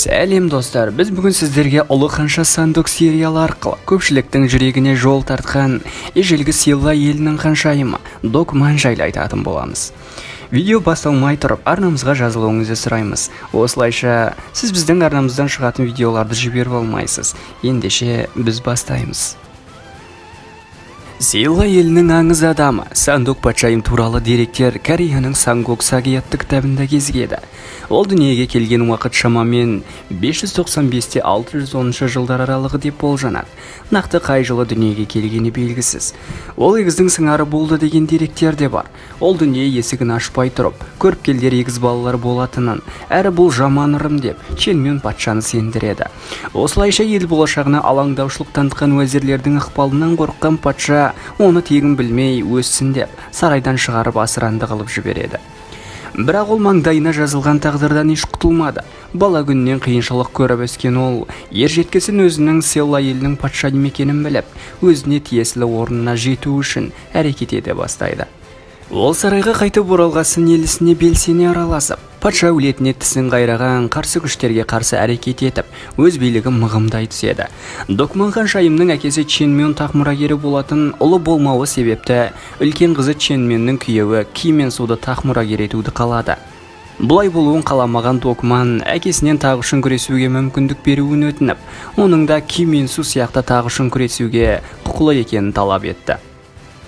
Сәлем достар, біз бүгін сіздерге Ұлы ханша Сандок сериалы арқылы көпшіліктің жүрегіне жол тартқан ежелгі Силла елінің ханшайымы Докман жайлы айтатын боламыз. Видео басталмай тұрып арнамызға жазылуыңызды сұраймыз. Осылайша сіз біздің арнамыздан шығатын видеоларды жіберіп алмайсыз. Ендеше біз бастаймыз. Силла елінің аңыз адамы Сандок патшайым туралы деректер Кореяның Сангок Саги атты кітабында кезігеді. Ол дүниеге келген уақыт шамамен 595-610 жылдар аралығы деп болжанады. Нақты қай жылы дүниеге келгені белгісіз. Ол егіздің сыңары болды деген деректер де бар. Ол дүние есігін ашпай тұрып, көріпкелдер егіз балалар болатынын, әрі бұл жаман ырым деп Ченмен патшаны сендіреді. Осылайша ел болашағына алаңдаушылық танытқан уәзірлердің ықпалынан қорыққан патша оны тегін білмей өссін деп сарайдан шығарып асыранды қылып жібереді. Бірақ ол маңдайына жазылған тағдырдан еш құтылмады. Бала күнінен қиыншылық көріп өскен ол ер жеткесін өзінің Силла елінің патшайым екенін біліп, өзіне тиесілі орнына жету үшін әрекет ете бастайды. Ол сарайға қайтып оралғасын елісіне белсене араласып, патша әулетіне тісін қайраған қарсы күштерге қарсы әрекет етіп, өз билігін мығымдай түседі. Докман ханшайымның әкесі Ченмен тақ мұрагері болатын ұлы болмауы себепті үлкен қызы Ченменнің күйеуі Кименсуды тақ мұрагер етуді қалады. Бұлай болуын қаламаған Докман әкесінен тақ үшін күресуге мүмкіндік беруін өтініп, оның да Кименсу сияқты тақ үшін күресуге құқылы екенін талап етті.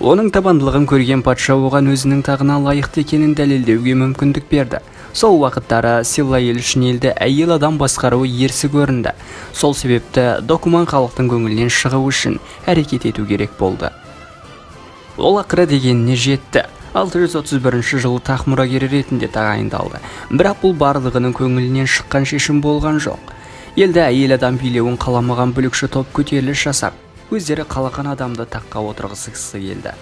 Оның табандылығын көрген патша оған өзінің тағына лайықты екенін дәлелдеуге мүмкіндік берді. Сол уақыттары Силла елі үшін елді әйел адам басқаруы ерсі көрінді. Сол себепті Докман халықтың көңілінен шығу үшін әрекет ету керек болды. Ол ақыры дегеніне жетті. 631 жылы тақ мұрагері ретінде тағайындалды. Бірақ бұл барлығының көңілінен шыққан шешім болған жоқ. Елді әйел адам билеуін қаламаған бүлікші топ көтеріліс жасап, өздері қалаған адамды таққа отырғызғысы келді.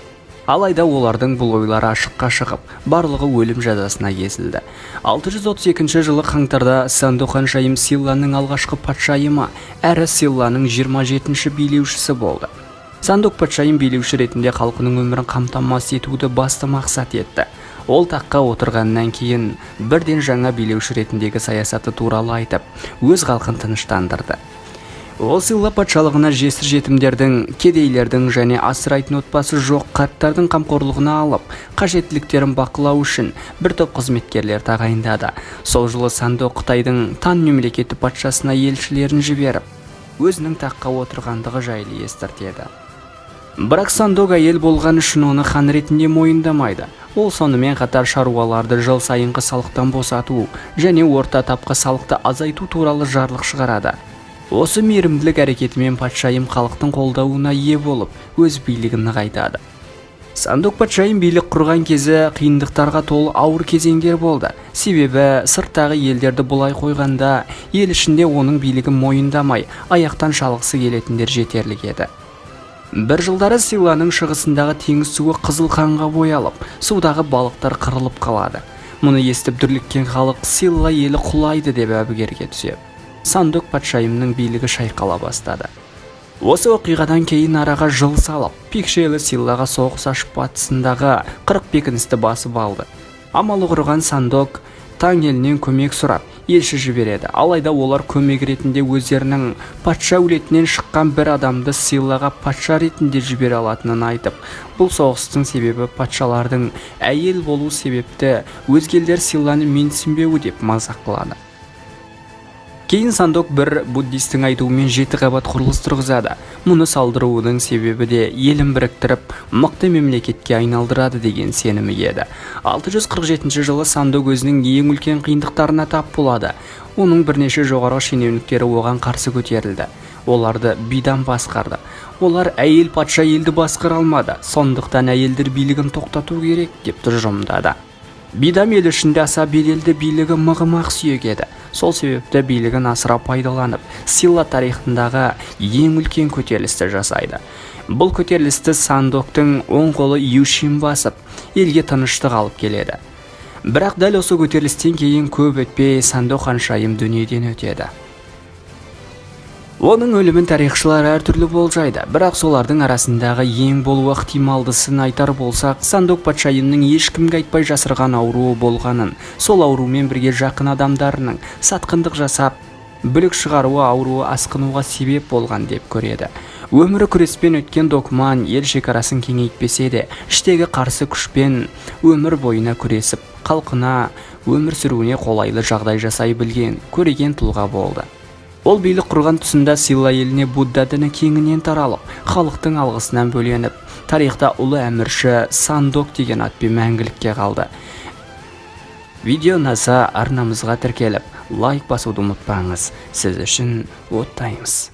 Алайда олардың бұл ойлары ашыққа шығып, барлығы өлім жазасына кесілді. 632 жылы қаңтарда Сандок ханшайым Силланың алғашқы патшайымы, әрі Силланың 27-ші билеушісі болды. Сандок патшайым билеуші ретінде халқының өмірін қамтамасыз етуді басты мақсат етті. Ол таққа отырғаннан кейін бірден жаңа билеуші ретіндегі саясаты туралы айтып, өз халқын тыныштандырды. Ол Силла патшалығына жесір жетімдердің, кедейлердің және асырайтын отбасы жоқ қарттардың қамқорлығына алып, қажеттіліктерін бақылау үшін бір топ қызметкерлер тағайындады. Сол жылы Сандок Қытайдың Тан мемлекеті патшасына елшілерін жіберіп, өзінің таққа отырғандығы жайлы естіртеді. Бірақ Сандок әйел болған үшін оны хан ретінде мойындамайды. Ол сонымен қатар шаруаларды жыл сайынғы салықтан босату және орта тапқы салықты азайту туралы жарлық шығарады. Осы мейірімділік әрекетімен патшайым халықтың қолдауына ие болып, өз билігін нығайтады. Сандок патшайым билік құрған кезі қиындықтарға толы ауыр кезеңдер болды. Себебі сырттағы елдерді бұлай қойғанда, ел ішінде оның билігін мойындамай, аяқтан шалғысы келетіндер жетерлік еді. Бір жылдары Силланың шығысындағы теңіз суы қызыл қанға боялып, судағы балықтар қырылып қалады. Мұны естіп дүрліккен халық Силла елі құлайды деп әбігерге түседі. Сандок патшайымның билігі шайқала бастады. Осы оқиғадан кейін араға жыл салып, Пикшелі Силлаға соғыс ашып батысындағы 40 бекіністі басып алды. Амалы құрған Сандок Таң елінен көмек сұрап, елші жібереді. Алайда олар көмек ретінде өздерінің патша әулетінен шыққан бір адамды Силлаға патша ретінде жібере алатынын айтып, бұл соғыстың себебі патшалардың әйел болу себепті өзге елдер Силланы менсінбеуі деп мазақ қылады. Кейін Сандок бір буддистің айтуымен 7 қабат құрылыс тұрғызады. Мұны салдыруының себебі де елін біріктіріп, мықты мемлекетке айналдырады деген сенімі еді. 647 жылы Сандок өзінің ең үлкен қиындықтарына тап болады. Оның бірнеше жоғарғы шенеуніктері оған қарсы көтерілді. Оларды Бидам басқарды. Олар әйел патша елді басқара алмады, сондықтан әйелдер билігін тоқтату керек деп тұжырымдады. Бидам ел ішінде аса беделді билігі мығым сүйек еді. Сол себепті билігін асыра пайдаланып, Силла тарихындағы ең үлкен көтерілісті жасайды. Бұл көтерілісті Сандоктың оң қолы Юшин басып, елге тыныштық алып келеді. Бірақ дәл осы көтерілістен кейін көп өтпей Сандок ханшайым дүниеден өтеді. Оның өлімін тарихшылар әртүрлі болжайды, бірақ солардың арасындағы ең болуы ықтималдысын айтар болсақ, Сандок патшайымның ешкімге айтпай жасырған ауруы болғанын, сол аурумен бірге жақын адамдарының сатқындық жасап, Бүлік шығаруы ауруы асқынуға себеп болған деп көреді. Өмірі күреспен өткен Докман ел шекарасын кеңейтпесе де, іштегі қарсы күшпен өмір бойына күресіп, халқына өмір сүруіне қолайлы жағдай жасай білген, көреген тұлға болды. Ол билік құрған тұсында Силла еліне Будда діні кеңінен таралып, халықтың алғысынан бөленіп, тарихта ұлы әмірші Сандок деген атпен мәңгілікке қалды. Видео ұнаса арнамызға тіркеліп, лайк басуды ұмытпаңыз. Сіз үшін оттаймыз.